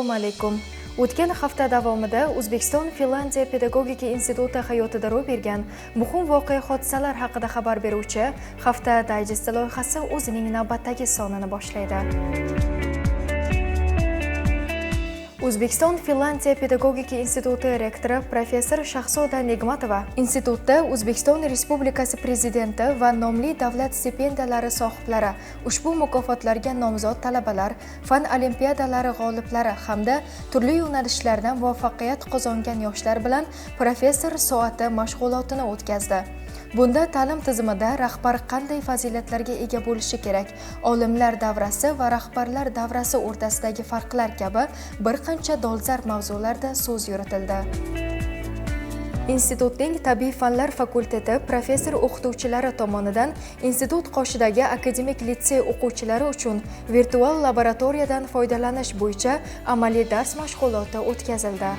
Assalomu alaykum. O'tgan hafta davomida O'zbekiston Finlandiya pedagogika instituti hayotida ro'y bergan muhim voqea hodisalar haqida xabar beruvchi Hafta dayjesti loyihasi o'zining navbatdagi sonini boshlaydi. O'zbekiston Finlandiya pedagogika instituti rektori professor Shahzoda Negmatova institutda O'zbekiston Respublikasi prezidenti va nomli davlat stipendiyalari sohiblari, ushbu mukofotlarga nomzod talabalar, fan olimpiadalari g'oliblari hamda turli yo'nalishlarda muvaffaqiyat qozongan yoshlar bilan professor soati mashg'ulotini o'tkazdi. Bunda ta'lim tizimida rahbar qanday fazilatlarga ega bo'lishi kerak, olimlar davrasi va rahbarlar davrasi o'rtasidagi farqlar kabi bir qancha dolzarb mavzularda so'z yuritildi. Institutning tabiiy fanlar fakulteti professor o'qituvchilari tomonidan institut qoshidagi akademik litsey o'quvchilari uchun virtual laboratoriyadan foydalanish bo'yicha amaliy dars mashg'uloti o'tkazildi.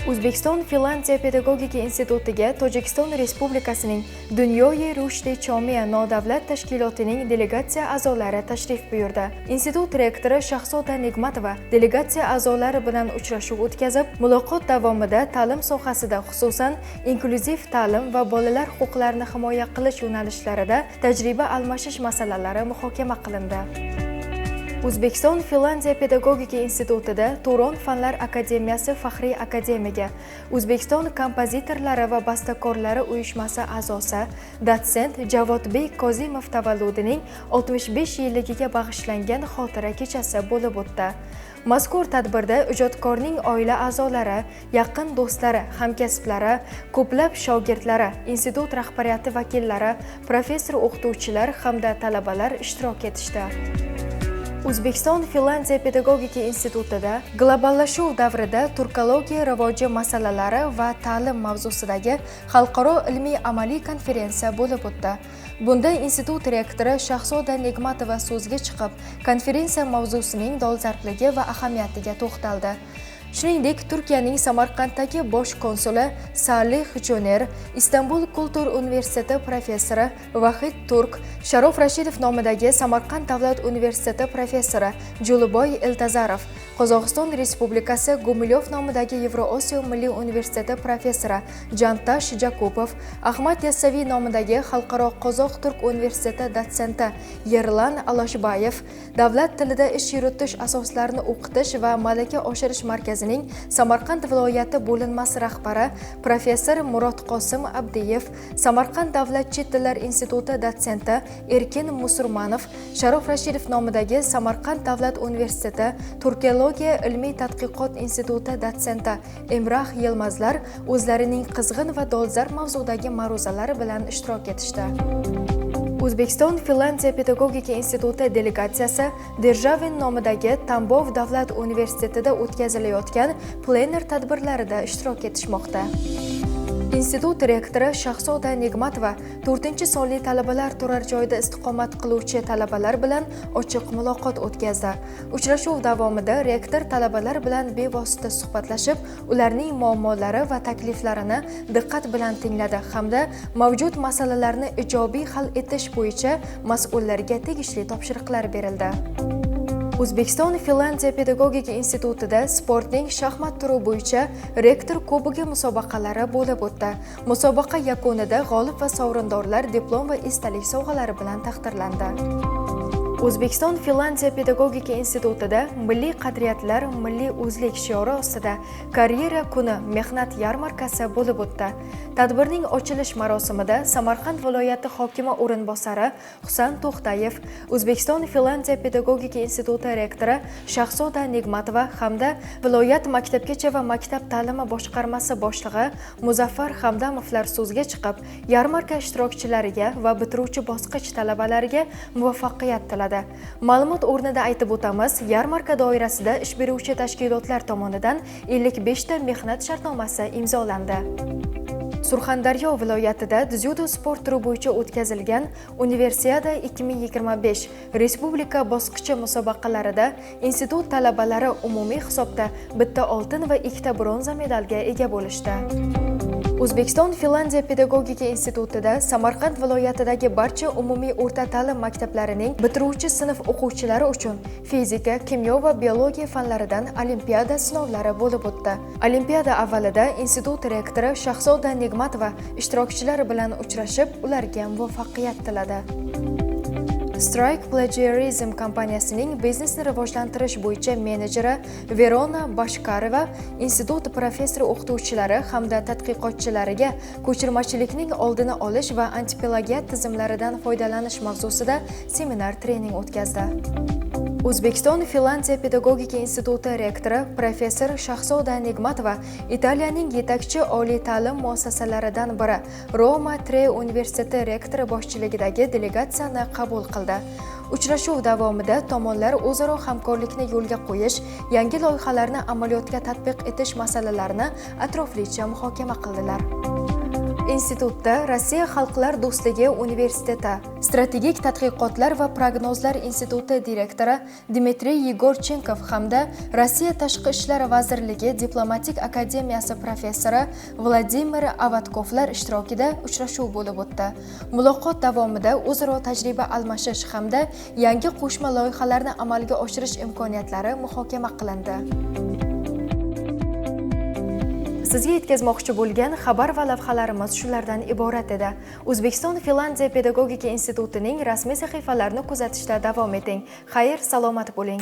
O'zbekiston Finlandiya pedagogika institutiga Tojikiston Respublikasining Dunyoyi Rushdi Chomiya nodavlat tashkilotining delegatsiya a'zolari tashrif buyurdi. Institut rektori Shahzoda Negmatova delegatsiya a'zolari bilan uchrashuv o'tkazib, muloqot davomida ta'lim sohasida, xususan, inklyuziv ta'lim va bolalar huquqlarini himoya qilish yo'nalishlarida tajriba almashish masalalari muhokama qilindi. O'zbekiston Finlandiya pedagogika institutida Turon Fanlar akademiyasi faxriy akademigi, O'zbekiston kompozitorlari va bastakorlari uyushmasi a'zosi, dotsent Javodbek Kozimov tavalludining 65 yilligiga bag'ishlangan xotira kechasi bo'lib o'tdi. Mazkur tadbirda ijodkorning oila a'zolari, yaqin do'stlari, hamkasblari, ko'plab shogirdlari, institut rahbariyati vakillari, professor o'qituvchilar hamda talabalar ishtirok etishdi. O'zbekiston Finlandiya pedagogika institutida globallashuv davrida turkologiya rivoji masalalari va ta'lim mavzusidagi xalqaro ilmiy-amaliy konferensiya bo'lib o'tdi. Bunda institut rektori Shahzoda Negmatova so'zga chiqib, konferensiya mavzusining dolzarbligi va ahamiyatiga to'xtaldi. Shuningdek, Turkiyaning Samarqanddagi bosh konsuli Salih Joner, Istanbul Kultur universiteti professori Vahid Turk, Sharof Rashidov nomidagi Samarqand davlat universiteti professori Juluboy Eltazarov, Qozog'iston Respublikasi Gumilyov nomidagi Yevrosiyo Milliy universiteti professori Jantash Jakupov, Ahmad Yassaviy nomidagi Xalqaro Qozoq-Turk universiteti dotsenti Yerlan Aloshbayev, davlat tilida ish yuritish asoslarini o'qitish va malaka oshirish markazining Samarqand viloyati bo'linmasi rahbari professor Murod Qosim Abdiyev, Samarqand davlat chet tillar instituti dotsenti Erkin Musurmonov, Sharof Rashidov nomidagi Samarqand davlat universiteti Turkologiya ilmiy tadqiqot instituti dotsenti Emrah Yilmazlar o'zlarining qizg'in va dolzarb mavzudagi ma'ruzalari bilan ishtirok etishdi. O'zbekiston Finlandiya pedagogika instituti delegatsiyasi Derjavin nomidagi Tambov davlat universitetida o'tkazilayotgan plener tadbirlarida ishtirok etishmoqda. Institut rektori Shahzoda Negmatova 4-sonli talabalar turar joyida istiqomat qiluvchi talabalar bilan ochiq muloqot o'tkazdi. Uchrashuv davomida rektor talabalar bilan bevosita suhbatlashib, ularning muammolari va takliflarini diqqat bilan tingladi hamda mavjud masalalarni ijobiy hal etish bo'yicha mas'ullarga tegishli topshiriqlar berildi. O'zbekiston Finlandiya pedagogika institutida sportning shaxmat turi bo'yicha rektor kubogi musobaqalari bo'lib o'tdi. Musobaqa yakunida g'olib va sovrindorlar diplom va esdalik sovg'alari bilan taqdirlandi. O'zbekiston Finlandiya pedagogika institutida milliy qadriyatlar, milliy o'zlik shiori ostida karyera kuni mehnat yarmarkasi bo'lib o'tdi. Tadbirning ochilish marosimida Samarqand viloyati hokimi o'rinbosari Husan To'xtayev, O'zbekiston Finlandiya pedagogika instituti rektori Shahzoda Negmatova hamda viloyat maktabgacha va maktab ta'limi boshqarmasi boshlig'i Muzaffar Hamdamovlar so'zga chiqib, yarmarka ishtirokchilariga va bitiruvchi bosqich talabalariga muvaffaqiyat tiladi. Ma'lumot o'rnida aytib o'tamiz, yarmarka doirasida ish beruvchi tashkilotlar tomonidan 55 ta mehnat shartnomasi imzolandi. Surxondaryo viloyatida dzyudo sport turi bo'yicha o'tkazilgan Universiada 2025 respublika bosqichi musobaqalarida institut talabalari umumiy hisobda 1 oltin va 2 bronza medalga ega bo'lishdi. O'zbekiston Finlandiya pedagogika institutida Samarqand viloyatidagi barcha umumiy o'rta ta'lim maktablarining bitiruvchi sinf o'quvchilari uchun fizika, kimyo va biologiya fanlaridan olimpiada sinovlari bo'lib o'tdi. Olimpiada avvalida institut rektori Shahzoda Nigmatova ishtirokchilar bilan uchrashib, ularga muvaffaqiyat tiladi. Strike Plagiarism kompaniyasining biznesni rivojlantirish bo'yicha menejeri Verona Bashkarova institut professor o'qituvchilari hamda tadqiqotchilariga ko'chirmachilikning oldini olish va antiplagiat tizimlaridan foydalanish mavzusida seminar trening o'tkazdi. O'zbekiston Finlandiya pedagogika instituti rektori professor Shahzoda Nigmatova Italiyaning yetakchi oliy ta'lim muassasalaridan biri Roma Tre universiteti rektori boshchiligidagi delegatsiyani qabul qildi. Uchrashuv davomida tomonlar o'zaro hamkorlikni yo'lga qo'yish, yangi loyihalarni amaliyotga tatbiq etish masalalarini atroflicha muhokama qildilar. Institutda Rossiya Xalqlar do'stligi universiteti Strategik tadqiqotlar va prognozlar instituti direktori Dmitriy Yegorchenkov hamda Rossiya Tashqi ishlar vazirligi diplomatik akademiyasi professori Vladimir Avatkovlar ishtirokida uchrashuv bo'lib o'tdi. Muloqot davomida o'zaro tajriba almashish hamda yangi qo'shma loyihalarni amalga oshirish imkoniyatlari muhokama qilindi. Sizga yetkazmoqchi bo'lgan xabar va lavhalarimiz shulardan iborat edi. O'zbekiston Finlandiya pedagogika institutining rasmiy sahifalarini kuzatishda davom eting. Xayr, salomat bo'ling.